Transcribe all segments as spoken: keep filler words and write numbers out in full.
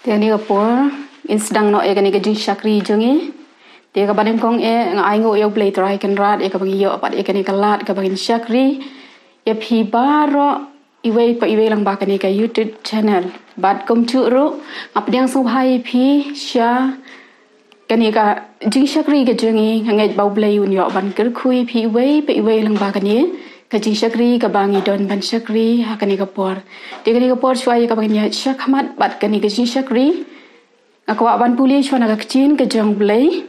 Te kane ka por, ngin sdang noh ïa kane ka jingshakri jong ngi. Te kaba nyngkong eh, nga ainguh ïa U Blei Trai Kynrad, ïa kaba ngi ïoh pat ïa kane ka lad, kaba ngin shakri ïa phi baroh, iwei pa iwei lyngba kane ka YouTube channel. Bad kumjuh ruh, nga pdiang sngewbha ïa phi sha kane ka jingshakri ka jong ngi, nga ngeit ba U Blei un ïoh ban kyrkhu ïa phi iwei pa iwei lyngba kane ka jingshakri kaba ngi don ban shakri ha kane ka por. Te kane ka por shuwa ïa kaba ngin ïa shakmat bad kane ka jingshakri, nga kwah ban pule shuwa na ka ktien ka jong U Blei.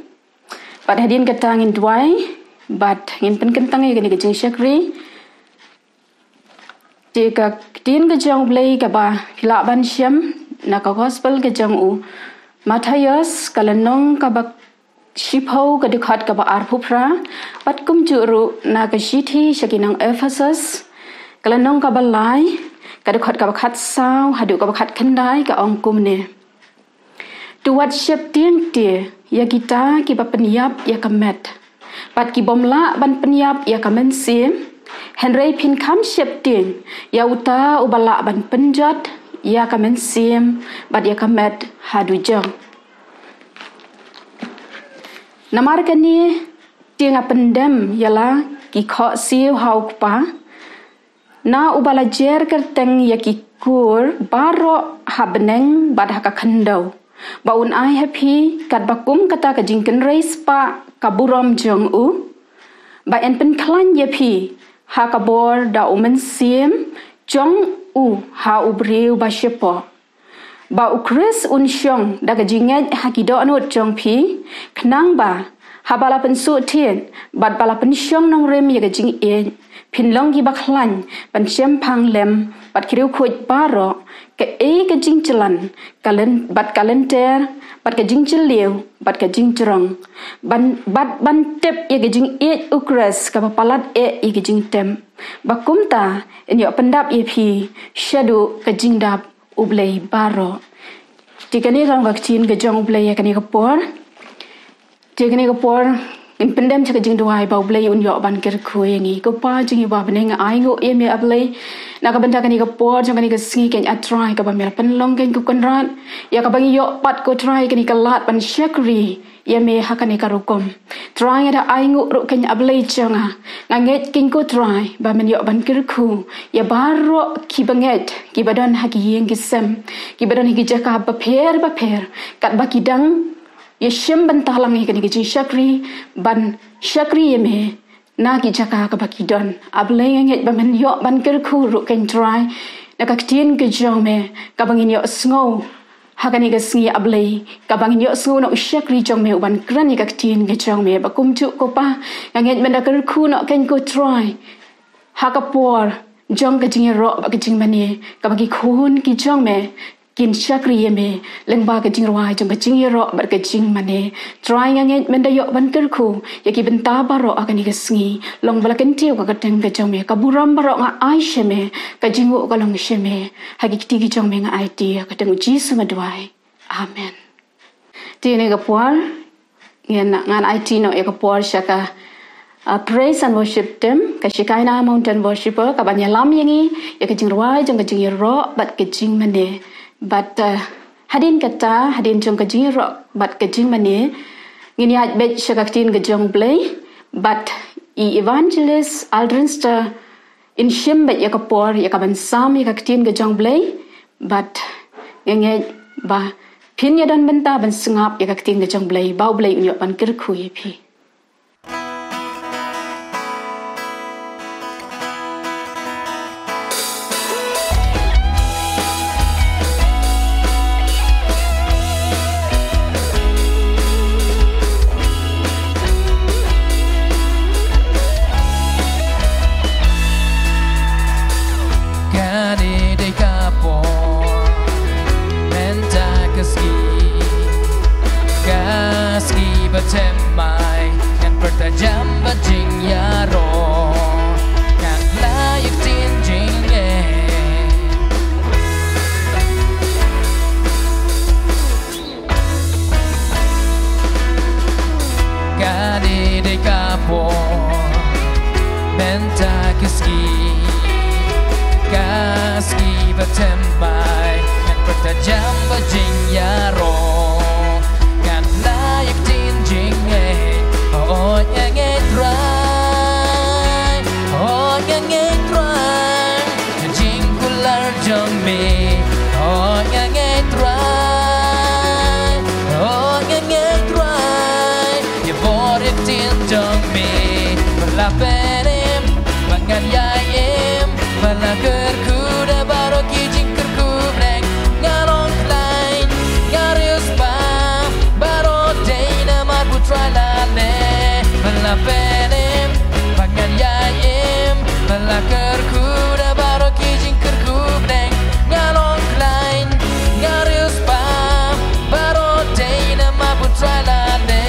Bad hadien kata ngin duwai bad ngin pynkyntang ïa kane ka jingshakri. Te ka ktien ka jong U Blei kaba phi lah ban shem na ka gospel ka jong u Mathaios, ka lynnong kaba shiphew, ka dkhot kaba arphew phra, bad kumjuh ruh na ka shithi sha ki nong Ephesos, ka lynnong kaba lai, ka dkhot kaba khatsaw haduh kaba khatkhyndai, ka ong kumne. To wat sheptieng te ïa kita kiba pynïap ïa ka met, bad ki bym lah ban pynïap ïa ka mynsiem, hynrei phin kham sheptieng ïa uta uba lah ban pynjot ïa ka mynsiem bad ïa ka met ha dujok. Namar kane te nga pyndem ïa la ki khohsiew ha U Kpa, na uba la jer kyrteng ïa ki kur baroh ha bneng bad ha ka khyndew, ba un ai ha phi katba kum kata ka jingkynrei spah ka burom jong u, ba yn pynkhlaiñ ïa phi ha ka bor da U Mynsiem jong u ha u briew ba shapoh, ba U Khrist un shong da ka jingngeit ha ki dohnud jong phi, khnang ba haba la pynsuhthied bad ba la pynshong nongrim ïa ka jingïeit, phin long kiba khlaiñ ban shemphang lem bad ki riewkhuid baroh, kaei ka jingjlan, ka lyn-, bad ka lynter, bad ka jingjylliew, bad ka jingjrong, ban, bad ban tip ïa ka jingïeit U Khrist kaba palat eh ïa ka jingtep, ba kumta yn ïoh pyndap ïa phi shaduh ka jingdap U Blei baroh. Te kane ka long ka ktien ka jong U Blei ïa kane ka por. Te kane ka por ngin pyndem sha ka jingduwai ba U Blei un ïoh ban kyrkhu ïa ngi. Ko Pa jong ngi uba ha bneng, nga ainguh ïa me A Blei na ka bynta kane ka por jong kane ka sngi, keiñ A Trai kaba me la pynlong, keiñ ko Kynrad, ïa kaba ngi ïoh pat ko Trai kane ka lad ban shakri ïa me ha kane ka rukom. Trai, nga da ainguh ruh keiñ A Blei jong nga. Nga ngeit keiñ ko Trai ba men ïoh ban kyrkhu ïa baroh kiba ngeit, kiba don ha ki ïing ki sem, kiba don ha ki jaka bapher bapher, katba ki dang ïashim bynta lang ïa kane ka jingshakri, ban shakri ïa me na ki jaka kaba ki don. A Blei, nga ngeit ba men ïoh ban kyrkhu ruh keiñ Trai na ka ktien ka jong me kaba ngin ïoh sngew ha kane ka sngi A Blei, kaba ngin ïoh sngew na u shakri jong me uban kren ïa ka ktien ka jong me. Ba kumjuh ko Pa, nga ngeit men da kyrkhu noh keiñ ko Trai ha ka por jong ka jingïaroh bad ka jingmane, kaba ki khun ki jong me kin shakri ïa me lyngba ka jingrwai jong ka jingïaroh bad ka jingmane. Trai, nga ngeit men da ïoh ban kyrkhu ïa ki bynta baroh ha kane ka sngi. Long ba la kyntiew ka kyrteng ka jong me, ka burom baroh nga ai sha me, ka jingnguh ka long sha me. Ha ki kti ki jong me nga aiti ha ka kyrteng U Jisu nga duwai. Amen. Te kane ka por ngan, ngan aiti noh ïa ka por sha ka, ah, praise and worship team, ka Shekinah Mountain Worshipper, kaban ïalam ïa ngi ïa ka jingrwai jong ka jingïaroh bad ka jingmane. Bad, ah, hadien kata, hadien jong ka jingïaroh bad ka jingmane, ngin ïaid beit sha ka ktien ka jong U Blei, bad i Evangelist Aldrin Starr in shim beit ïa ka por ïa kaban sam ïa ka ktien ka jong U Blei. Bad nga ngeit ba phin ïadon bynta ban sngap ïa ka ktien ka jong U Blei, ba U Blei un ïoh ban kyrkhu ïa phi. Kane dei ka por, mynta ka sngi, ka sngi ba thymmai jong me. Oh, nga ngeit Trai. Oh, nga ngeit Trai. Ïa bor ïa ktien jong me. Ba la pynim, ba ngan ïai im, ba la kyrkhu da baroh ki jingkyrkhu bneng. Nga long khlaiñ, nga riewspah, baroh dei namar ba U Trai la leh. Ba la pynim, ba ngan ïai im, ba la kyrkhu da baroh ki jingkyrkhu bneng. Nga long khlaiñ, nga riewspah, baroh dei namar ba U Trai la leh.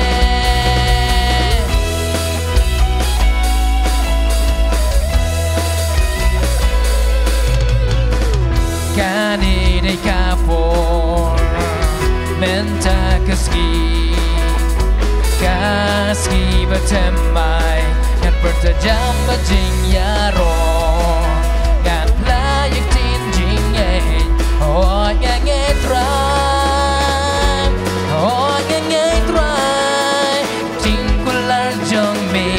Kane dei ka por, mynta ka sngi, ka sngi ba thymmai, ngan pyrta jam ba jingïaroh, ngan pynlait ïa ktien jingngeit. Oh, nga ngeit Trai. Oh, nga ngeit Trai. Jingkular jong me.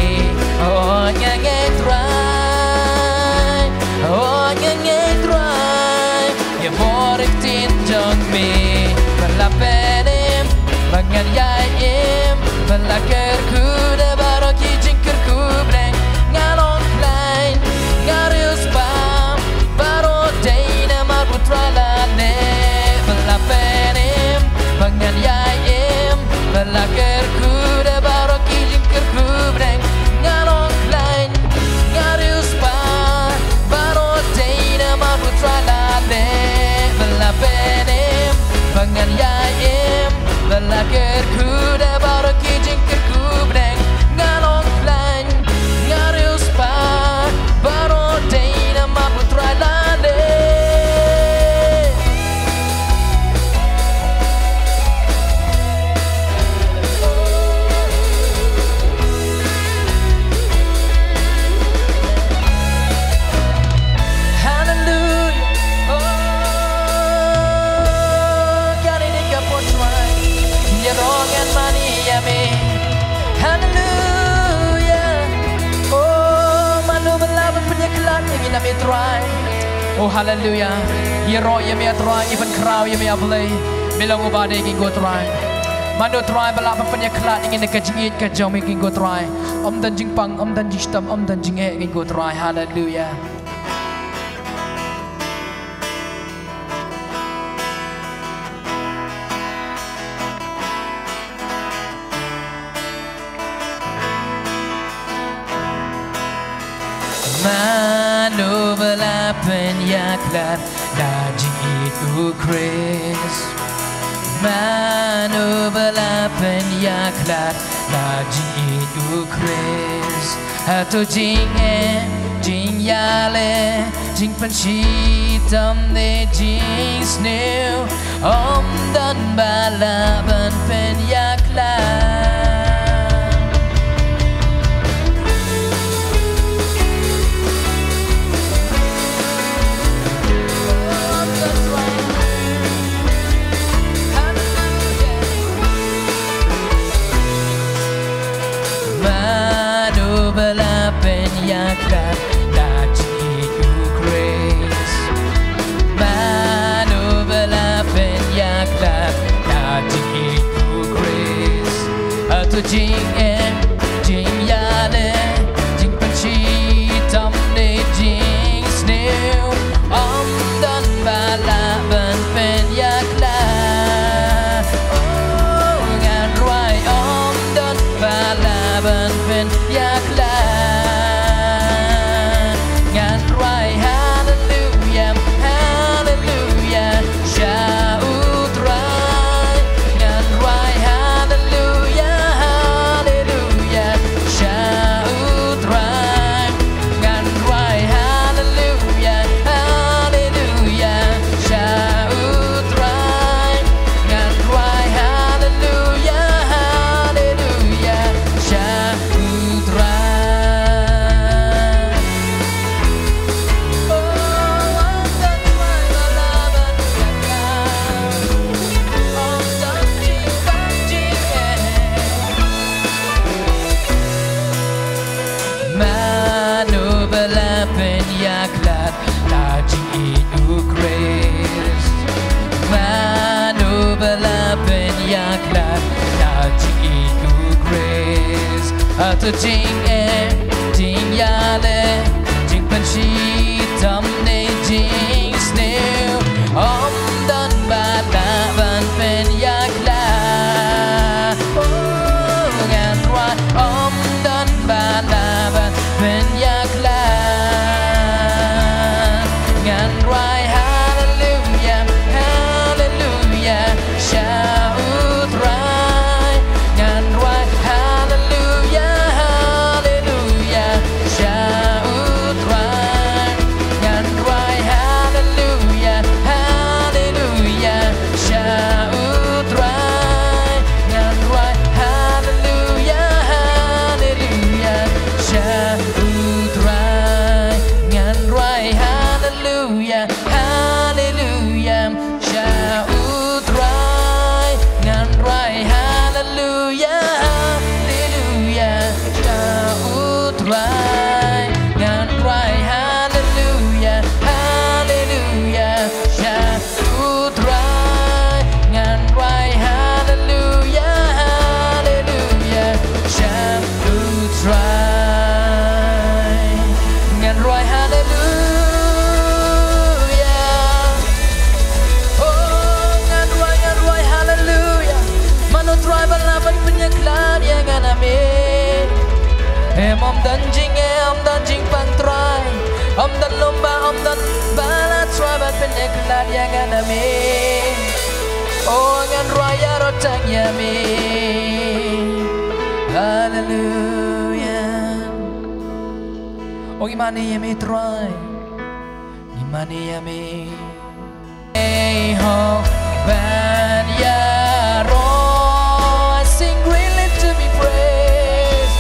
Oh, nga ngeit Trai. Oh, nga ngeit Trai. Ïa bor ïa ktien jong me. Ba la pynim, ba ngan ïai im, ba la kyrkhu da baroh ki jingkyrkhu bneng. Nga long khlaiñ, nga riewspah, baroh dei namar ba U Trai la leh. Ba la pynim, ba ngan ïai im, ba la kyrkhu da baroh ki jingkyrkhu bneng. Nga long khlaiñ, nga riewspah, baroh dei namar ba U Trai la leh. Ba la pynim, ba ngan ïai im, ba la kyrkhu da baroh ki jingkyrkhu bneng. Nga long khlaiñ, nga riewspah, baroh dei namar ba U Trai la leh. Haleluia. Oh, kane dei ka por Trai. Ïaroh ngan mane ïa me. Haleluia. Oh, mano ba lah ban pynïakhlad ïa ngi na me Trai. Oh, haleluia. Ïaroh ïa me Trai, ngi pynkhraw ïa me A Blei. Me long uba dei, King ko Trai. Mano Trai ba lah ban pynïakhlad ïa ngi na ka jingïeit ka jong me, King ko Trai. Ym don jingpang, ym don jingshitom, ym don jingeh, King ko Trai. Haleluia. Mano ba la pynïakhlad na jingïeit U Khrist? Mano ba la pynïakhlad na jingïeit U Khrist? Hato jingeh, jingïaleh, jingpynshitom ne jingsniew, ym don ba lah ban pynïakhlad. Mano ba la pynïakhlad na jingïeit U Khrist? Mano ba la pynïakhlad na jingïeit U Khrist? Hato jingeh, jingïaleh, jingpynshitom ne jingsniew, ym don ba lah ban pynïakhlad. Oh, ngan rwai ym don ba lah ban pynïakhlad. Ngan rwai haleluia, haleluia sha U Trai. Ngan rwai haleluia, haleluia. Ato jingeh, jingïaleh, jingpynshitom ne jingsniew, ym don ba lah ban pynïakhlad. Oh, ngan rwai, ym don ba lah ban pynïakhlad. Ngan rwai haleluya, haleluya sha U Trai. Ngan rwai haleluya, haleluya sha U Trai. Ngan rwai haleluya, haleluya sha U Trai. Ngan rwai haleluya, haleluya sha U Trai. Ngan rwai haleluya, haleluya sha U Trai. Ngan rwai haleluya, haleluya sha U Trai. Ngan rwai haleluya, haleluya sha U Trai. Ngan rwai haleluya, haleluya sha U Trai. Ngan rwai haleluya. Oh, ngan rwai, ngan rwai haleluya. Mano Trai ba lah ban pynïakhlad ïa nga, amen. Em, ym don jingeh, ym don jingpang Trai. Ym don lum ba, ym don ba lah Trai ban pynïakhlad ïa nga, amen. Oh, ngan rwai ïaroh tang ïa me. Haleluya. Oh, ngi mane ïa me Trai. Ngi mane ïa me. Ei ho ban ïaroh, sing greatly to be praised.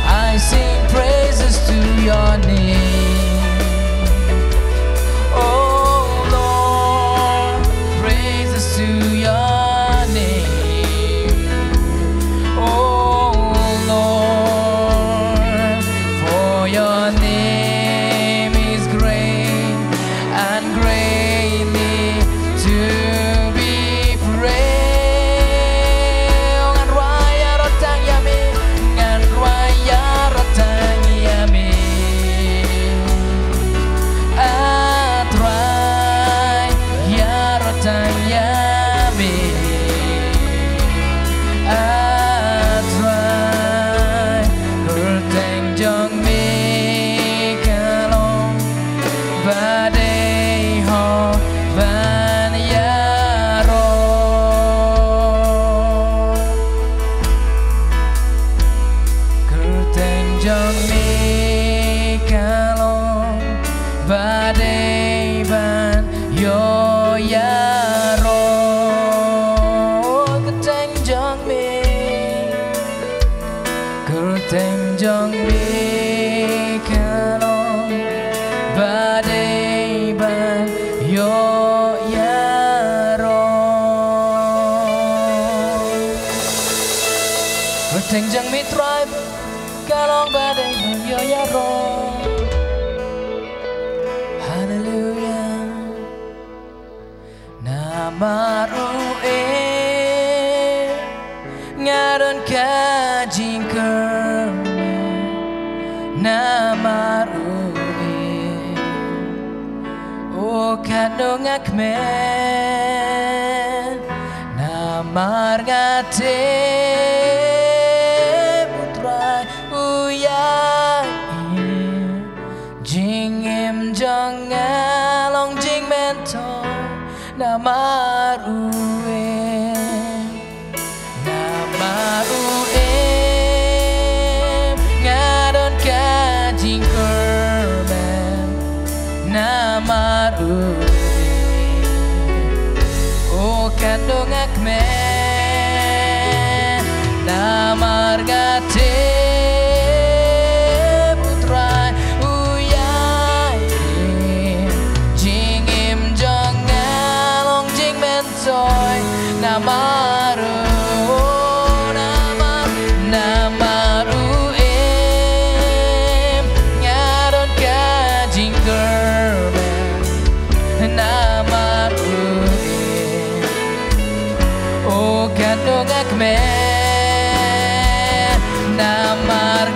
I sing praises to your name. Oh Lord, praises to your name. Oh Lord, for your name is great and greatly to be praised. Oh, ngan rwai ïaroh tang ïa me, ngan rwai ïaroh tang ïa me. Ah Trai, ïaroh tang ïa me. Ah Trai, kyrteng jong me ka long ba dei ho ban ïaroh. Kyrteng jong me ka long ba dei ban ïoh ïaroh. Kyrteng jong me, kyrteng jong me ka long ba dei ban ïoh ïaroh. Kyrteng jong me Trai ka long ba dei ban ïoh ïaroh. Haleluya. Namar u im nga don ka jingkyrmen. Namar u im oh katno nga kmen. Namar nga tip u Trai u ïai im. Jingim jong nga long jingmyntoi namar u im. Namar u im nga don ka jingkyrmen. Namar u im oh katno nga kmen. Namar nga tip u Trai u ïai im. Jingim jong nga long jingmyntoi namar u, namar, namar u im nga don ka jingkyrmen. Namar u im oh katno nga kmen. Namar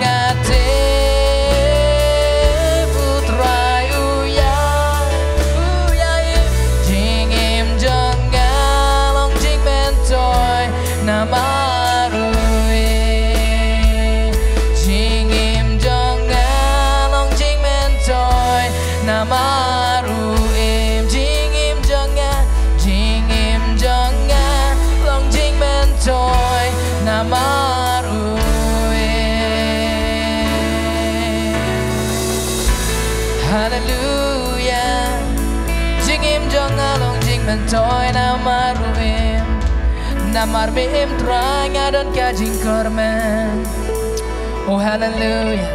Myntoi namar u im, namar me im Trai nga don ka jingkyrmen. Oh haleluya.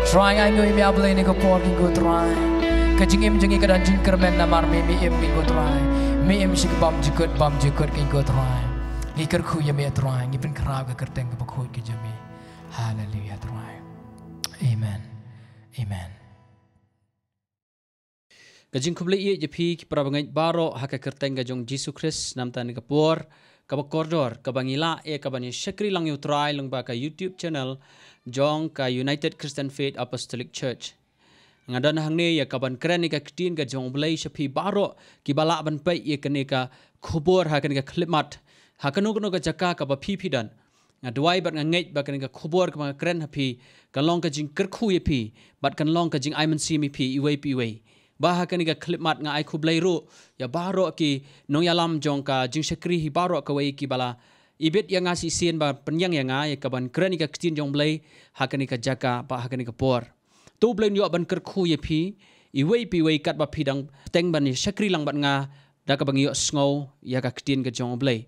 Trai nga ngeit me a Blei ne ka por ki ko Trai. Ka jingim jong ngi ka don jingkyrmen namar me me im ki ko Trai. Me im shi ka bam jukut bam jukut ki ko Trai. Ngi kyrkhu ïa me Trai, ngi pynkhraw ka kyrteng ka bakhuid ka jong me. Haleluya Trai. Amen. Amen. Ka jingkhublei ïa phi ki para bangeit baroh ha ka kyrteng ka jong Jisu Khrist namar kane ka por kaba kordor kaba ngi lah ïa kaban ïa shakri lang ïa u Trai lyngba ka YouTube channel jong ka United Christian Faith Apostolic Church. Nga don hangne ïa kaban kren ïa ka ktien ka jong u Blei sha phi baroh kiba lah ban peit ïa kane ka khubor ha kane ka khyllipmat ha kano kano ka jaka kaba phi phi don. Nga duwai bad nga ngeit ba kane ka khubor kaba nga kren ha phi kan long ka jingkyrkhu ïa phi bad kan long ka jingai mynsiem ïa phi iwei pa iwei. Ba ha kane ka khyllipmat nga ai khublei ruh ïa baroh ki nongïalam jong ka jingshakri hi baroh kawei kiba la ibit ïa nga shisien ba pynïeng ïa nga ïa kaban kren ïa ka ktien jong u Blei ha kane ka jaka bad ha kane ka por. To u Blei un ïoh ban kyrkhu ïa phi iwei pa iwei katba phi dang teng ban ïa shakri lang bad nga da kaba ngi ïohsngew ïa ka ktien ka jong u Blei.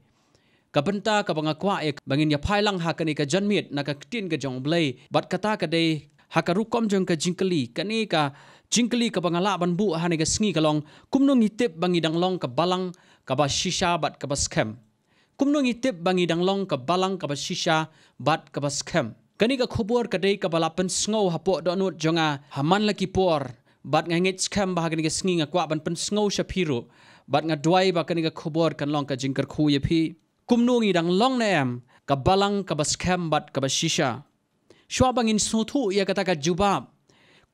Ka bynta kaba nga kwah ïa ba ngin ïa phai lang ha kane ka janmiet na ka ktien ka jong u Blei bad kata ka dei ha ka rukom jong ka jingkylli, kane ka jingkylli kaba nga lah ban buh ha kane ka sngi ka long, kumno ngi tip ba ngi dang long ka balang kaba shisha bad kaba skhem. Kumno ngi tip ba ngi dang long ka balang kaba shisha bad kaba skhem. Kane ka khubor ka dei kaba la pynsngew hapoh dohnud jong nga ha man la ki por bad nga ngeit skhem ba ha kane ka sngi nga kwah ban pynsngew sha phi ruh bad nga duwai ba kane ka khubor kan long ka jingkyrkhu ïa phi. Kumno ngi dang long ne em ka balang kaba skhem bad kaba shisha? Shuwa ba ngin sngewthuh ïa kata ka jubab,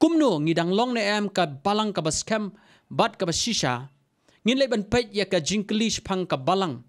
kumno ngi dang long ne em ka balang kaba skhem bad kaba shisha, ngin leit ban peit ïa ka jingkylli shaphang ka balang.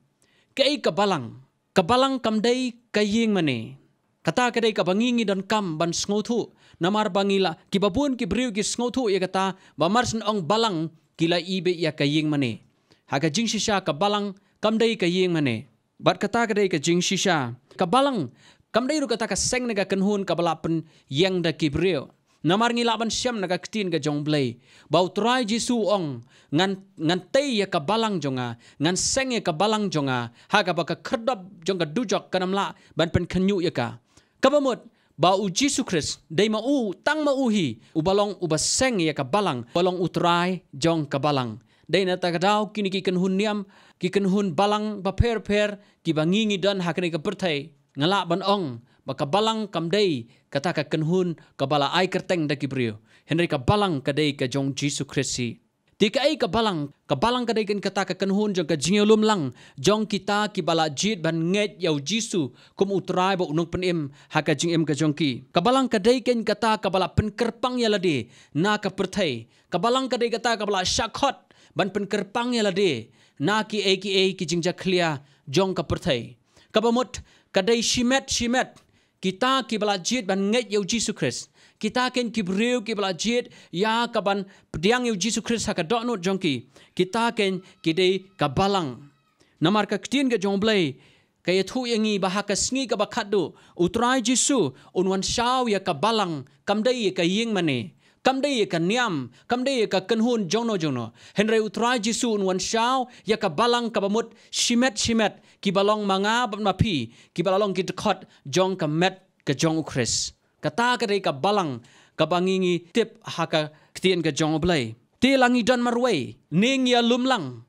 Kaei ka balang? Ka balang kam dei ka ïing mane. Kata ka dei kaba ngi ngi donkam ban sngewthuh namar ba ngi la kiba bun ki briew ki sngewthuh ïa kata ba mar syn ong balang ki la ibit ïa ka ïing mane. Ha ka jingshisha ka balang kam dei ka ïing mane. Bad kata ka dei ka jingshisha. Ka balang kam dei ruh kata ka seng ne ka kynhun kaba la pynïeng da ki briew. Namar ngi lah ban shem na ka ktien ka jong u Blei ba u Trai Jisu u ong, ngan ngan tei ïa ka balang jong nga, ngan seng ïa ka balang jong nga, ha kaba ka khyrdop jong ka dujok kan ym lah ban pynkhynñiuh ïa ka. Kaba mut ba u Jisu Khrist dei ma u, tang ma u hi uba long uba seng ïa ka balang, uba long u Trai jong ka balang. Dei na kata ka daw kine ki kynhun niam, ki kynhun balang bapher bapher kiba ngi ngi don ha kane ka pyrthei, nga lah ban ong ba ka balang kam dei kata ka kynhun kaba la ai kyrteng da ki briew, hynrei ka balang ka dei ka jong u Jisu Khrist hi. Te kaei ka balang? Ka balang ka dei keiñ kata ka kynhun jong ka jingïalum lang jong kita kiba la jied ban ngeit ïa u Jisu kum u Trai bad u Nongpynim ha ka jingim ka jong ki. Ka balang ka dei keiñ kata kaba la pynkyrpang ïa lade na ka pyrthei. Ka balang ka dei kata kaba la shah khot ban pynkyrpang ïa lade na kiei kiei ki jingjakhlia jong ka pyrthei. Kaba mut ka dei shimet shimet kita kiba la jied ban ngeit ïa u Jisu Khrist. Kita keiñ ki briew kiba la jied ïa kaban pdiang ïa u Jisu Khrist ha ka dohnud jong ki. Kita keiñ ki dei ka balang. Namar ka ktien ka jong u Blei ka ïathuh ïa ngi ba ha ka sngi kaba khatduh u Trai Jisu un wan shaw ïa ka balang, kam dei ïa ka ïing mane, kam dei ïa ka niam, kam dei ïa ka kynhun jongno jongno. Hynrei u Trai Jisu un wan shaw ïa ka balang kaba mut shimet shimet kiba long ma nga bad ma phi, kiba la long ki dkhot jong ka met ka jong u Khrist. Kata ka dei ka balang kaba ngi ngi tip ha ka ktien ka jong u Blei. Te la ngi don marwei ne ngi ïalum lang,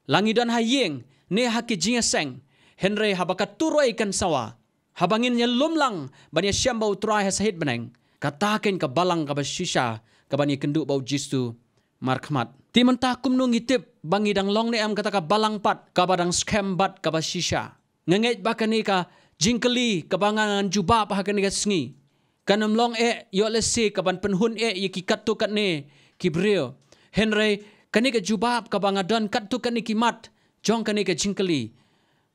la ngi don ha ïing ne ha ki jingïaseng, hynrei haba ka turoi kan sawa, haba ngin ïalum lang ban ïashem bad u Trai ha sahit bneng, kata keiñ ka balang kaba shisha kaban ïakynduh bad u Jisu markhmat. Te mynta kumno ngi tip ba ngi dang long ne em kata ka balang pat kaba dang skhem bad kaba shisha? Nga ngeit ba kane ka jingkylli kaba ngan jubab ha kane ka sngi kan ym long eh ïoh lehse kaban pynhun eh ïa ki katto katne ki briew. Hynrei kane ka jubab kaba nga don katto katne ki mat jong kane ka jingkylli,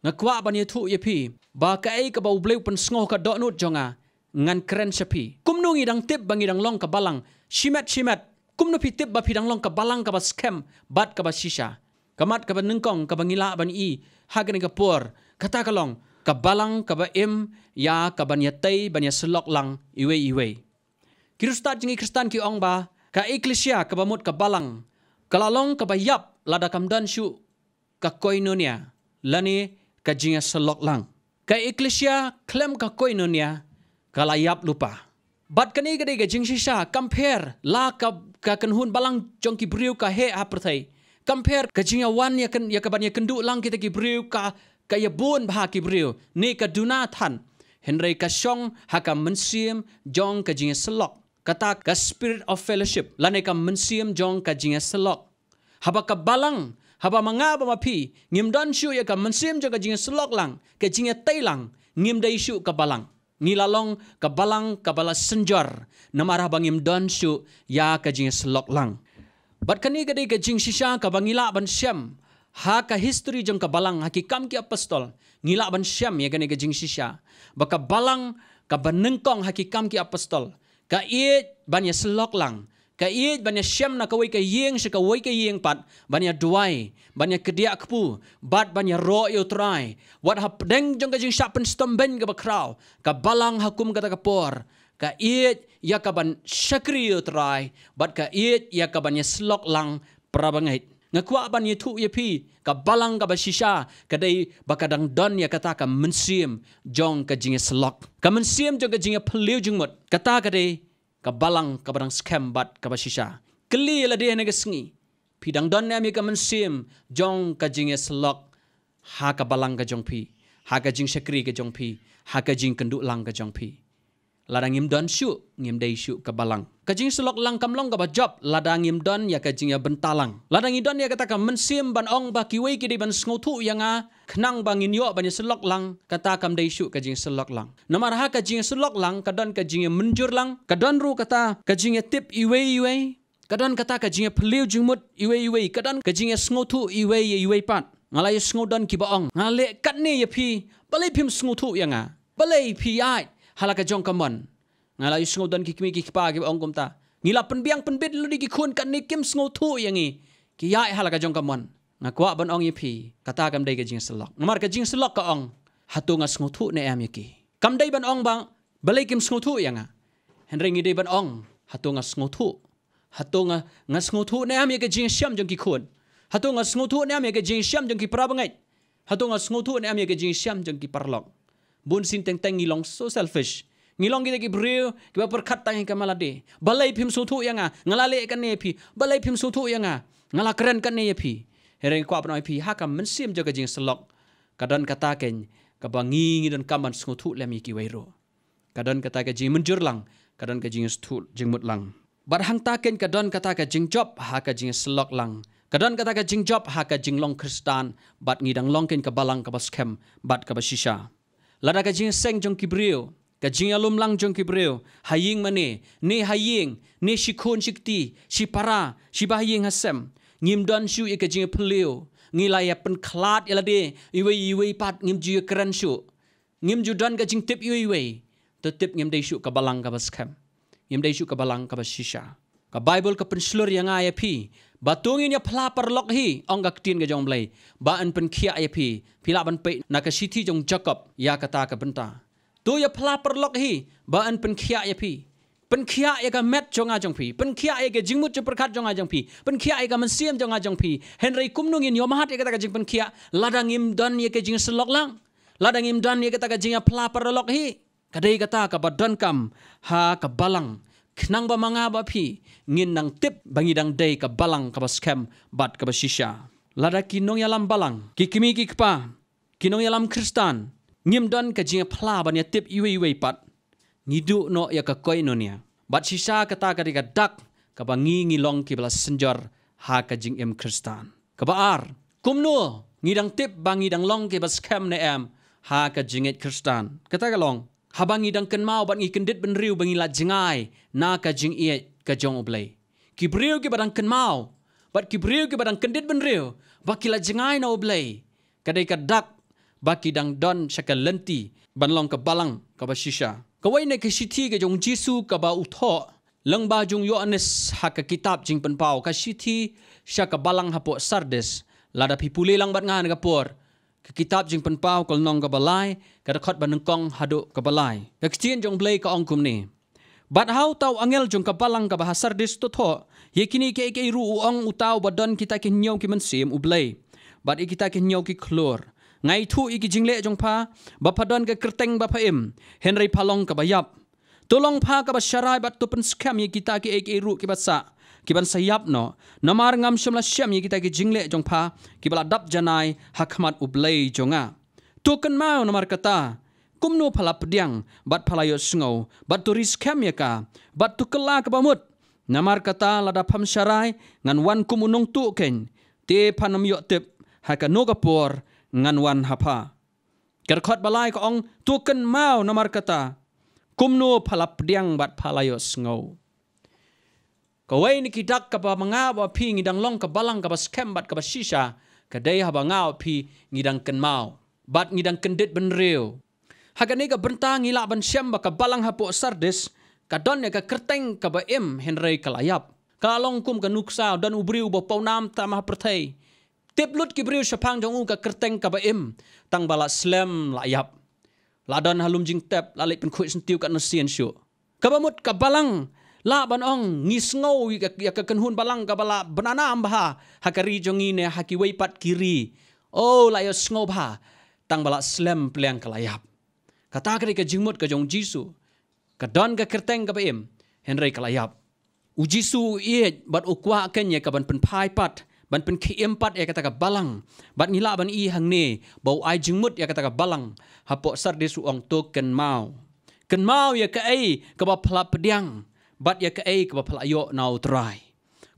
nga kwah ban ïathuh ïa phi ba kaei kaba u Blei u pynsngew ha ka dohnud jong nga, ngan kren sha phi. Kumno ngi dang tip ba ngi dang long ka balang? Shimet shimet, kumno phi tip ba phi dang long ka balang kaba skhem bad kaba shisha? Ka mat kaba nyngkong kaba ngi lah ban i ha kane ka por, kata ka long ka balang kaba im ïa kaban ïatei ban ïasyllok lang iwei iwei. Ki riewstad jong ngi Khristan ki ong ba ka eklesia kaba mut ka balang ka la long kaba ïap lada kam don shuh ka koinonia, lane ka jingïasyllok lang. Ka eklesia khlem ka koinonia ka la ïap lypa. Bad kane ka dei ka jingshisha, kam pher la ka, ka kynhun balang jong ki briew ka heh ha pyrthei. Kam pher ka jingïawan ïa kan, ïa ka ban ïakynduh lang kita ki briew ka, ka ïabun bha ki briew, ne ka duna than. Hynrei ka shong ha ka mynsiem jong ka jingïasyllok. Kata ka spirit of fellowship, lane ka mynsiem jong ka jingïasyllok. Haba ka balang, haba ma nga bad ma phi ngim don shuh ïa ka mynsiem jong ka jingïasyllok lang, ka jingïatei lang, ngim dei shuh ka balang. Ngi la long ka balang kaba la synjor namar haba ngim don shuh ïa ka jingïasyllok lang. Bad kane ka dei ka jingshisha kaba ngi lah ban shem ha ka history jong ka balang, ha Ki Kam ki Apostol. Ngi lah ban shem ïa kane ka jingshisha ba ka balang kaba nyngkong ha Ki Kam ki Apostol ka ïeit ban ïasyllok lang, ka ïeit ban ïashem na kawei ka ïing sha kawei ka ïing pat, ban ïaduwai, ban ïakdiah kpu, bad ban ïaroh ïa U Trai. Wat hapdeng jong ka jingshah pynshitom beiñ kaba khraw, ka balang ha kum kata ka por ka ïeit ïa ka ban shakri ïa U Trai, bad ka ïeit ïa ka ban ïasyllok lang para bangeit. Nga kwah ban ïathuh ïa phi, ka balang kaba shisha ka dei ba ka dang don ïa kata ka mynsiem jong ka jingïasyllok, ka mynsiem jong ka jingïaphylliew jingmut. Kata ka dei ka balang kaba dang skhem bad kaba shisha. Kylli ïa lade ha kane ka sngi, phi dang don ne em ïa ka mynsiem jong ka jingïasyllok ha ka balang ka jong phi, ha ka jingshakri ka jong phi, ha ka jingkynduh lang ka jong phi? Lada ngim don shuh, ngim dei shuh ka balang. Ka jingïasyllok lang kam long kaba jop lada ngim don ïa ka jingïabynta lang. Lada ngi don ïa kata ka mynsiem ban ong ba kiwei ki dei ban sngewthuh ïa nga khnang ba ngin ïoh ban ïasyllok lang, kata kam dei shuh ka jingïasyllok lang. Namar ha ka jingïasyllok lang ka don ka jingïamynjur lang, ka don ruh kata ka jingïatip iwei iwei, ka don kata ka jingïaphylliew jingmut iwei iwei, ka don ka jingïasngewthuh iwei ïa iwei pat. Nga la ïohsngew don kiba ong, nga leh katne ïa phi, balei phim sngewthuh ïa nga? Balei phi ïaid ha la ka jong ka mon? Nga la ïohsngew don ki kmie ki kpa kiba ong kumta. Ngi la pynbiang pynbit lut ïa ki khun katne kim sngewthuh ïa ngi. Ki ïaid ha la ka jong ka mon. Nga kwah ban ong ïa phi, kata kam dei ka jingïasyllok. Namar ka jingïasyllok ka ong, hato nga sngewthuh ne em ïa ki? Kam dei ban ong ba balei kim sngewthuh ïa nga. Hynrei ngi dei ban ong, hato nga sngewthuh? Hato nga, nga sngewthuh ne em ïa ka jingïashem jong ki khun? Hato nga sngewthuh ne em ïa ka jingïashem jong ki para bangeit? Hato nga sngewthuh ne em ïa ka jingïashem jong ki paralok? Bun sien teng teng ngi long so selfish. Ngi long kita ki briew kiba pyrkhat tang ïa ka ma lade. Balei phim sngewthuh ïa nga? Nga la leh katne ïa phi. Balei phim sngewthuh ïa nga? Nga la kren katne ïa phi. Hynrei nga kwah ban ong ïa phi, ha ka mynsiem jong ka jingïasyllok ka don kata keiñ kaba ngi, ngi donkam ban sngewthuh lem ïa kiwei ruh. Ka don kata ka jingmynjur lang, ka don ka jingïasngewthuh jingmut lang. Bad hangta keiñ ka don kata ka jingjop ha ka jingïasyllok lang, ka don kata ka jingjop ha ka jinglong Khristan. Bad ngi dang long keiñ ka balang kaba skhem bad kaba shisha. Lada ka jingseng jong ki briew, ka jingïalum lang jong ki briew ha ïing mane, ne ha ïing, ne shi khun shi kti, shi para, shi ba ha ïing ha sem, ngim don shuh ïa ka jingïaphylliew, ngi la ïa pynkhlad ïa lade iwei iwei pat, ngim ju ïa kren shuh, ngim ju don ka jingtip iwei iwei, to tip ngim dei shuh ka balang kaba skhem, ngim dei shuh ka balang kaba shisha. Ka Baibl ka pynshlur ïa nga ïa phi ba to ngin ïa phla paralok hi, ong ka ktien ka jong U Blei, ba yn pynkhiah ïa phi. Phi lah ban peit na ka shithi jong Jakob ïa kata ka bynta. To ïa phla paralok hi ba yn pynkhiah ïa phi. Pynkhiah ïa ka met jong nga jong phi, pynkhiah ïa ka jingmut jingpyrkhat jong nga jong phi, pynkhiah ïa ka mynsiem jong nga jong phi. Hynrei kumno ngin ïohmad ïa kata ka jingpynkhiah lada ngim don ïa ka jingïasyllok lang, lada ngim don ïa kata ka jingïa phla paralok hi? Ka dei kata kaba donkam ha ka balang, khnang ba ma nga bad phi ngin nang tip ba ngi dang dei ka balang kaba skhem bad kaba shisha. Lada ki nongïalam balang, ki kmie ki kpa, ki nongïalam Khristan, ngim don ka jingïa phla ban ïa tip iwei iwei pat, ngi duh noh ïa ka koinonia. Bad shisha kata ka dei ka dak kaba ngi, ngi long kiba la synjor ha ka jingim Khristan. Kaba ar, kumno ngi dang tip ba ngi dang long kiba skhem ne em ha ka jingngeit Khristan? Kata ka long, haba ngi dang kynmaw bad ngi kyndit bynriew ba ngi la jngai na ka jingïeit ka jong U Blei. Ki briew kiba dang kynmaw bad ki briew kiba dang kyndit bynriew ba ki la jngai na U Blei, ka dei ka dak ba ki dang don sha ka lynti ban long ka balang kaba shisha. Kawei na ki shithi ka jong U Jisu kaba u thoh lyngba jong u Ïoannis ha ka kitab Jingpynpaw, ka shithi sha ka balang hapoh Sardis. Lada phi pule lang bad nga ha kane ka por, ka kitab Jingpynpaw ka lynnong kaba lai, ka dkhot ba nyngkong haduh kaba lai. Ka ktien jong U Blei ka ong kumne: Bad ha uta u angel jong ka balang kaba ha Sardis to thoh: Ïa kine kiei kiei ruh u ong uta uba don kita ki hynñiew ki mynsiem U Blei, bad ïa kita ki hynñiew ki khlur. Nga ithuh ïa ki jingleh jong pha, ba pha don ka kyrteng ba pha im, hynrei pha long kaba ïap. To long pha kaba sharai bad to pynskhem ïa kita kiei kiei ruh kiba sah, kiban sa ïap noh. Namar ngam shym la shem ïa kita ki jingleh jong pha, kiba la dap janai ha khmat U Blei jong nga. To kynmaw namar kata, kumno pha la pdiang, bad pha la ïohsngew, bad to ri skhem ïa ka, bad to kylla kaba mut. Namar kata lada pham sharai, ngan wan kum u nongtuh keiñ, te phan ym ïoh tip, ha kano ka por, ngan wan ha pha. Ka dkhot ba lai ka ong, to kynmaw namar kata, kumno pha la pdiang bad pha la ïohsngew. Kawei na ki dak kaba ma nga bad phi ngi dang long ka balang kaba skhem bad kaba shisha, ka dei haba nga bad phi ngi dang kynmaw, bad ngi dang kyndit bynriew. Ha kane ka bynta ngi lah ban shem ba ka balang hapoh Sardis, ka don ïa ka kyrteng kaba im hynrei ka la ïap. Ka long kum ka nuksa, don u briew ba pawnam tam ha pyrthei. Tip lut ki briew shaphang jong u ka kyrteng kaba im, tang ba la slem la ïap. La don ha lum jingtep, la leit pynkhuid syntiew katno sien shuh. Kaba mut ka balang, lah ban ong, ngi sngew ïa ka, ïa ka kynhun balang kaba la bnanam bha, ha ka ri jong ngi ne ha kiwei pat ki ri. Oh, la ïohsngew bha, tang ba la slem pliang ka la ïap. Kata ka dei ka jingmut ka jong U Jisu. Ka don ka kyrteng kaba im, hynrei ka la ïap. U Jisu u ïeit bad u kwah keiñ ïa ka ban pynphai pat, ban pynkhie im pat ïa kata ka balang. Bad ngi lah ban i hangne, ba u ai jingmut ïa kata ka balang, hapoh Sardis u ong to kynmaw. Kynmaw ïa kaei kaba pha la pdiang, bad ïa kaei kaba pha la ïoh na U Trai.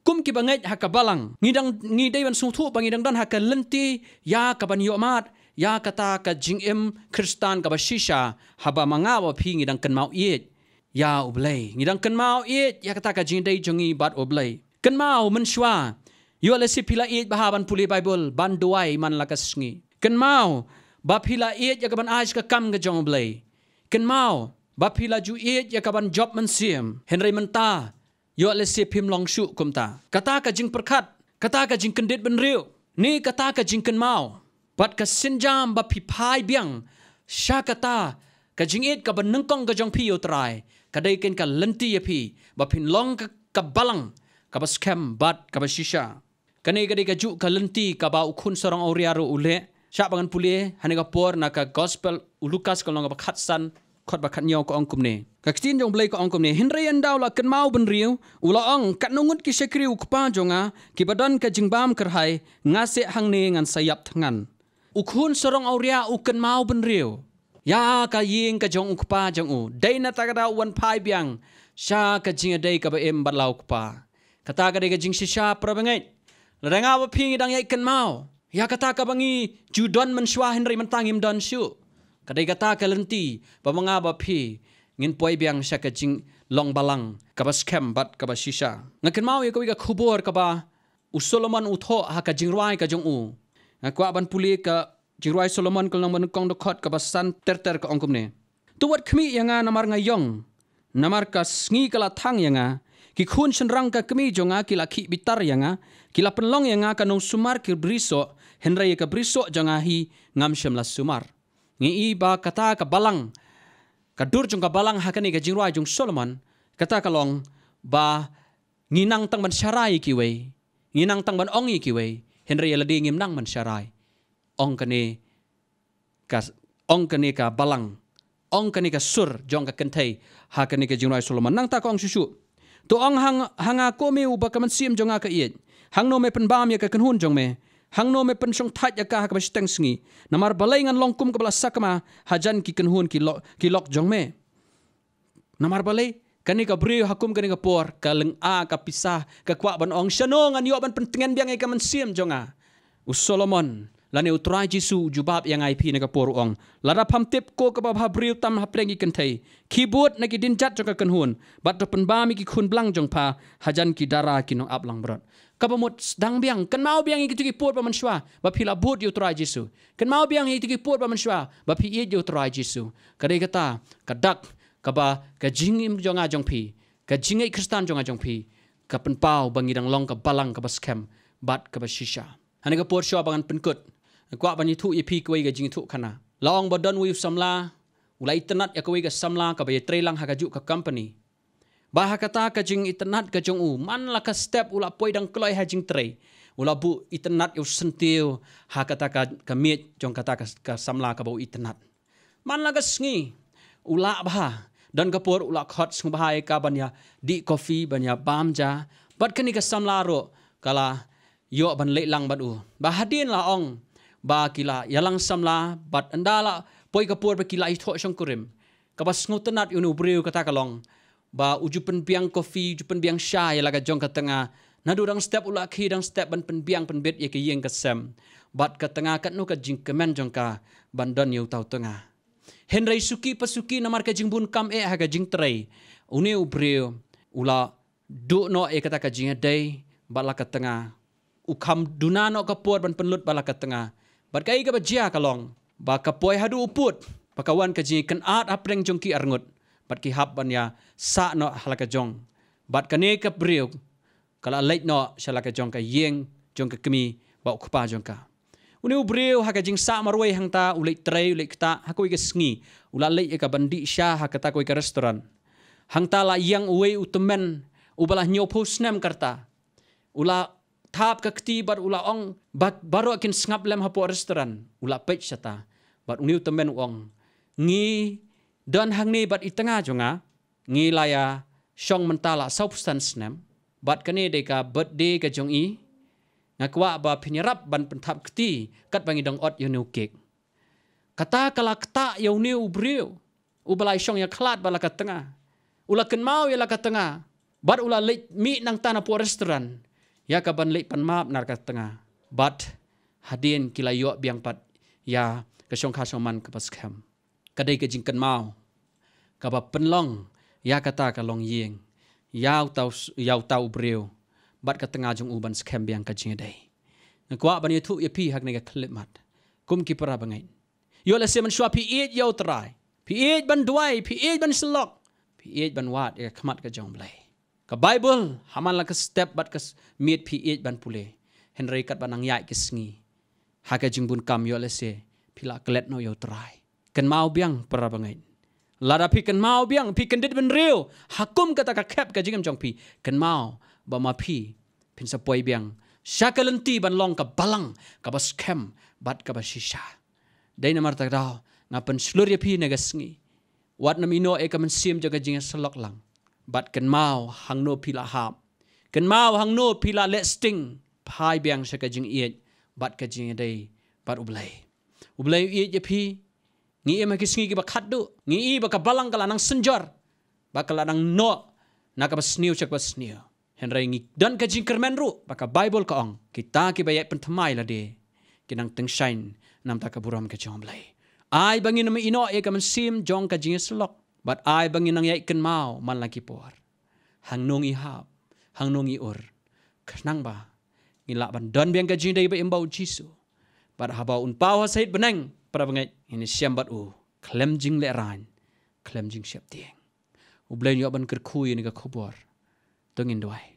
Kum kiba ngeit ha ka balang, ngi dang, ngi dei ban sngewthuh ba ngi dang don ha ka lynti ïa kaban ïohmad ïa kata ka jingim Khristan kaba shisha, haba ma nga bad phi ngi dang kynmaw ïeit ïa U Blei. Ngi dang kynmaw ïeit ïa kata ka jingïadei jong ngi bad U Blei. Kynmaw mynshuwa, ïoh lehse phi la ïeit bha ban pule Baibl, ban duwai man la ka sngi. Kynmaw ba phi la ïeit ïa kaban ai sha ka kam ka jong U Blei. Kynmaw ba phi la ju ïeit ïa kaban jop mynsiem. Hynrei mynta, ïoh lehse phim long shuh kumta. Kata ka jingpyrkhat, kata ka jingkyndit bynriew, ne kata ka jingkynmaw, bad ka sienjam ba phi phai biang sha kata ka jingïeit kaba nyngkong ka jong phi ïa U Trai, ka dei keiñ ka lynti ïa phi ba phin long ka, ka balang kaba skhem bad kaba shisha. Kane ka dei kajuh ka lynti kaba u khun sarong awria ruh u leh. Shah ba ngan pule ha kane ka por na ka Gospel u Lukas ka lynnong kaba khatsan, dkhot ba khathynñiew ka ong kumne. Ka ktien jong U Blei ka ong kumne: Hynrei ynda u la kynmaw bynriew, u la ong, katno ngut ki shakri u kpa jong nga kiba don ka jingbam kyrhai, nga seh hangne ngan sa ïap thngan. U khun sarong awria u kynmaw bynriew ïa ka ïing ka jong u kpa jong u. Dei na kata ka daw u wan phai biang sha ka jingïadei kaba im bad la u kpa. Kata ka dei ka jingshisha, para bangeit. Lada nga bad phi ngi dang ïai kynmaw ïa kata kaba ngi ju don mynshuwa hynrei mynta ngim don shuh, ka dei kata ka lynti ba ma nga bad phi ngin poi biang sha ka jinglong balang kaba skhem bad kaba shisha. Nga kynmaw ïa kawei ka khubor kaba u Solomon u thoh ha ka jingrwai ka jong u. Nga kwah ban pule ka Jingrwai Solomon ka lynnong banyngkong, dkhot kaba san ter ter, ka ong kumne: To wat khmih ïa nga namar nga ïong, namar ka sngi ka la thang ïa nga. Ki khun shynrang ka kmie jong nga ki la khih bitar ïa nga. Ki la pynlong ïa nga ka nongsumar ki brisoh, hynrei ïa ka brisoh jong nga hi ngam shym la sumar. Ngi i ba kata ka balang, ka dur jong ka balang ha kane ka jingrwai jong u Solomon, kata ka long ba ngi nang tang ban sharai ïa kiwei, ngi nang tang ban ong ïa kiwei, hynrei ïa lade ngim nang ban sharai. Ong kane ka, ong kane ka balang, ong kane ka sur jong ka kynthei ha kane ka jingrwai Solomon. Nangta ka ong shuh shuh: To ong ha nga, ha nga, ko me uba ka mynsiem jong nga ka ïeit, hangno me pynbam ïa ka kynhun jong me? Hangno me pynshongthait ïa ka ha kaba shiteng sngi? Namar balei ngan long kum kaba la sakma hajan ki kynhun ki lok, ki lok jong me? Namar balei? Kane ka briew ha kum kane ka por ka lynga ka pisa, ka kwah ban ong, shano ngan ïoh ban pyntngen biang ïa ka mynsiem jong nga? U Solomon lane U Trai Jisu u jubab ïa nga ïa phi ha kane ka por, u ong: Lada pham tip, ko kaba bhabriew tam hapdeng ki kynthei, khie bud na ki dienjat jong ka kynhun, bad to pynbam ïa ki khun blang jong pha hajan ki dara ki nongap langbrot. Kaba mut sdang biang, kynmaw biang ïa kito ki por ba mynshuwa ba phi la bud ïa U Trai Jisu. Kynmaw biang ïa kito ki por ba mynshuwa ba phi ïeit ïa U Trai Jisu. Ka dei kata ka dak kaba ka jingim jong nga jong phi, ka jingngeit Khristan jong nga jong phi, ka pynpaw ba ngi dang long ka balang kaba skhem bad kaba shisha. Ha kane ka por shuwa ba ngan pynkut, nga kwah ban ïathuh ïa phi kawei ka jingïathuhkhana. La ong ba don uwei u samla u la itynnad ïa kawei ka samla kaba ïatrei lang ha kajuh ka company. Ba ha kata ka jingitynnad ka jong u, man la ka step u la poi dang kloi ha jingtrei. U la buh itynnad ïa u syntiew ha kata ka, ka miej jong kata ka, ka samla kaba u itynnad. Man la ka sngi u lah bha, don ka por u la khot sngewbha ïa ka ban ïa dih kofi, ban ïa bam ja. Bad kane ka samla ruh ka la ïoh ban leit lang bad u. Ba hadien la ong ba ki la ïalang samla, bad ynda la poi ka por ba ki la ïathoh shongkurim, kaba sngewtynnad ïa une u briew kata ka long ba u ju pynbiang kofi, u ju pynbiang sha ïa la ka jong ka tnga. Naduh dang step u la khie dang step ban pynbiang pynbit ïa ka ïing ka sem. Bad ka tnga katno ka jingkmen jong ka ban don ïa uta u tnga. Hynrei suki pa suki namar ka jingbun kam eh ha ka jingtrei, une u briew u la duh noh ïa kata ka jingïadei bad la ka tnga. U kham duna noh ka por ban pynlut bad la ka tnga. Bad kaei kaba jia ka long ba ka poi haduh u pud ba ka wan ka jingkynad hapdeng jong ki arngut, bad ki hap ban ïa sah noh ha la ka jong. Bad kane ka briew ka la leit noh sha la ka jong ka ïing jong ka kmie bad u kpa jong ka. Une u briew ha ka jingsah marwei hangta u leit trei, u leit ktah, ha kawei ka sngi u la leit ïa ka ban dih sha ha kata kawei ka restaurant. Hangta la ïeng uwei u tymmen uba la hynñiewphew snem ka rta. U la thap ka kti bad u la ong ba baroh kin sngap lem hapoh restaurant. U la peit shata bad une u tymmen u ong, ngi don hangne bad i tnga jong nga, ngi la ïa shong mynta la sawphew san snem, bad kane dei ka birthday ka jong i. Nga kwah ba phin ïarap ban pynthap kti katba ngi dang ot ïa une u kek. Kata ka la ktah ïa une u briew uba la shong ïa khlad bad la ka tnga. U la kynmaw ïa la ka tnga bad u la leit mih nangta napoh restaurant ïa ka ban leit pan map na la ka tnga. Bad hadien ki la ïoh biang pat ïa ka shongkha shongman kaba skhem. Ka dei ka jingkynmaw kaba pynlong ïa kata ka longïing, ïa uta u, ïa uta u briew bad ka tnga jong u ban skhem biang ka jingïadei. Nga kwah ban ïathuh ïa phi ha kane ka khyllipmat kum ki para bangeit. Ïoh lehse mynshuwa phi ïeit ïa U Trai, phi ïeit ban duwai, phi ïeit ban syllok, phi ïeit ban wad ïa ka khmat ka jong U Blei. Ka Baibl ha man la ka step bad ka s-, miet phi ïeit ban pule. Hynrei katba nang ïaid ka sngi ha ka jingbun kam ïoh lehse phi la klet noh ïa U Trai. Kynmaw biang para bangeit. Lada phi kynmaw biang, phi kyndit bynriew ha kum kata ka khep ka jingim jong phi, kynmaw ba ma phi phin sa poi biang sha ka lynti ban long ka balang kaba skhem bad kaba shisha. Dei namar kata ka daw nga pynshlur ïa phi na ka sngi, wat nym ïehnoh ïa ka mynsiem jong ka jingïasyllok lang, bad kynmaw hangno phi la hap, kynmaw hangno phi la leh sting. Phai biang sha ka jingïeit bad ka jingïadei bad U Blei. U Blei u ïeit ïa phi. Ngi im ha ki sngi kiba khatduh, ngi i ba ka balang ka la nang synjor, ba ka la nang noh na kaba sniew sha kaba sniew. Hynrei ngi don ka jingkyrmen ruh ba ka Baibl ka ong, kita kiba ïaid pynthymmai lade ki nang tyngshaiñ na bynta ka burom ka jong U Blei. Ai ba ngin nym ïehnoh ïa ka mynsiem jong ka jingïasyllok, bad ai ba ngin nang ïaid kynmaw man la ki por hangno ngi hap, hangno ngi ur, khnang ba ngin lah ban don biang ka jingïadei ba im bad U Jisu. Bad haba un paw ha sait bneng, para bangeit, ngin ïashem bad u khlem jinglehrain, khlem jingsheptieng. U Blei un ïoh ban kyrkhu ïa kane ka khubor. To ngin duwai.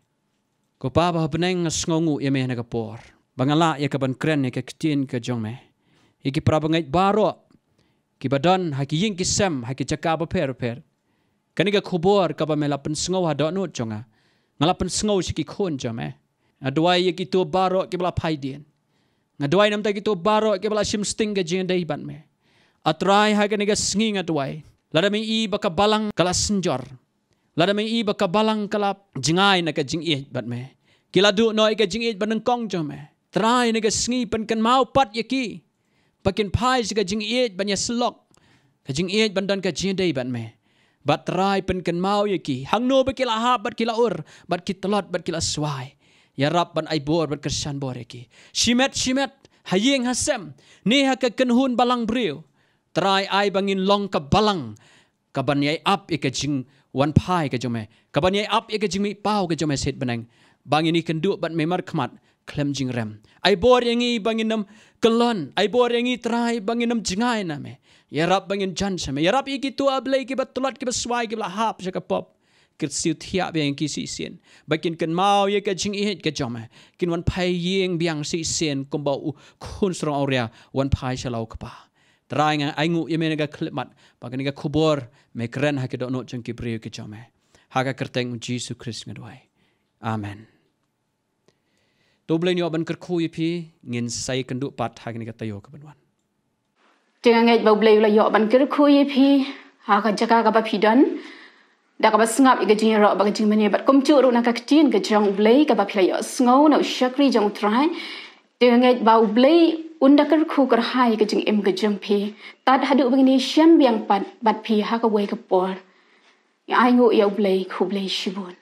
Ko Pa ba ha bneng, nga sngewnguh ïa me ha kane ka por ba nga lah ïa ka ban kren ïa ka ktien ka jong me ïa ki para bangeit baroh kiba don ha ki ïing ki sem, ha ki jaka bapher bapher. Kane ka khubor kaba me la pynsngew ha dohnud jong nga, nga la pynsngew sha ki khun jong me. Nga duwai ïa kito baroh kiba la phai dien. Nga duwai na bynta kito baroh kiba la shim sting ka jingïadei bad me. A Trai, ha kane ka sngi nga duwai, lada me i ba ka balang ka la synjor, lada me i ba ka balang ka la jngai na ka jingïeit bad me, ki la duh noh ïa ka jingïeit banyngkong jong me, Trai, na ka sngi pynkynmaw pat ïa ki ba kin phai sha ka jingïeit ban ïasyllok, ka jingïeit ban don ka jingïadei bad me. Bad Trai, pynkynmaw ïa ki hangno ba ki la hap bad ki la ur, bad ki tlot bad ki la swai. Ïarap ban ai bor bad kyrshan bor ïa ki shimet shimet, ha ïing ha sem, ne ha ka kynhun balang briew. Trai, ai ba ngin long ka balang ka ban ïai ap ïa ka jingwanphai ka jong me, ka ban ïai ap ïa ka jingmihpaw ka jong me sait bneng, ba ngin ïakynduh bad me markhmat khlem jingrem. Ai bor ïa ngi ba ngin nym kyllon, ai bor ïa ngi Trai ba ngin nym jngai na me. Ïarap ba ngin jan sha me. Ïarap ïa kito, A Blei, kiba tlot, kiba swai, kiba la hap sha ka pop. Kyrsiew thiah biang ïa ki shisien ba kin kynmaw ïa ka jingïeit ka jong me, kin wanphai ïing biang shisien kumba u khun sarong awria wanphai sha la u kpa. Trai, nga ainguh ïa me na ka khyllipmat ba kane ka khubor me kren ha ka dohnud jong ki briew ki jong me. Ha ka kyrteng U Jisu Khrist nga duwai. Amen. To U Blei un ïoh ban kyrkhu ïa phi. Ngin sa ïakynduh pat ha kane ka taïew ka ban wan. Te nga ngeit ba U Blei u la ïoh ban kyrkhu ïa phi ha ka jaka kaba phi don, da kaba sngap ïa ka jingïaroh bad ka jingmane bad kumjuh ruh na ka ktien ka jong U Blei kaba phi la ïohsngew na u shakri jong U Trai. Te nga ngeit ba U Blei un da kyrkhu kyrhai ïa ka jingim ka jong phi tad haduh ba ngin ïashem biang pat bad phi ha kawei ka por. Ngi ainguh ïa U Blei, khublei shibun.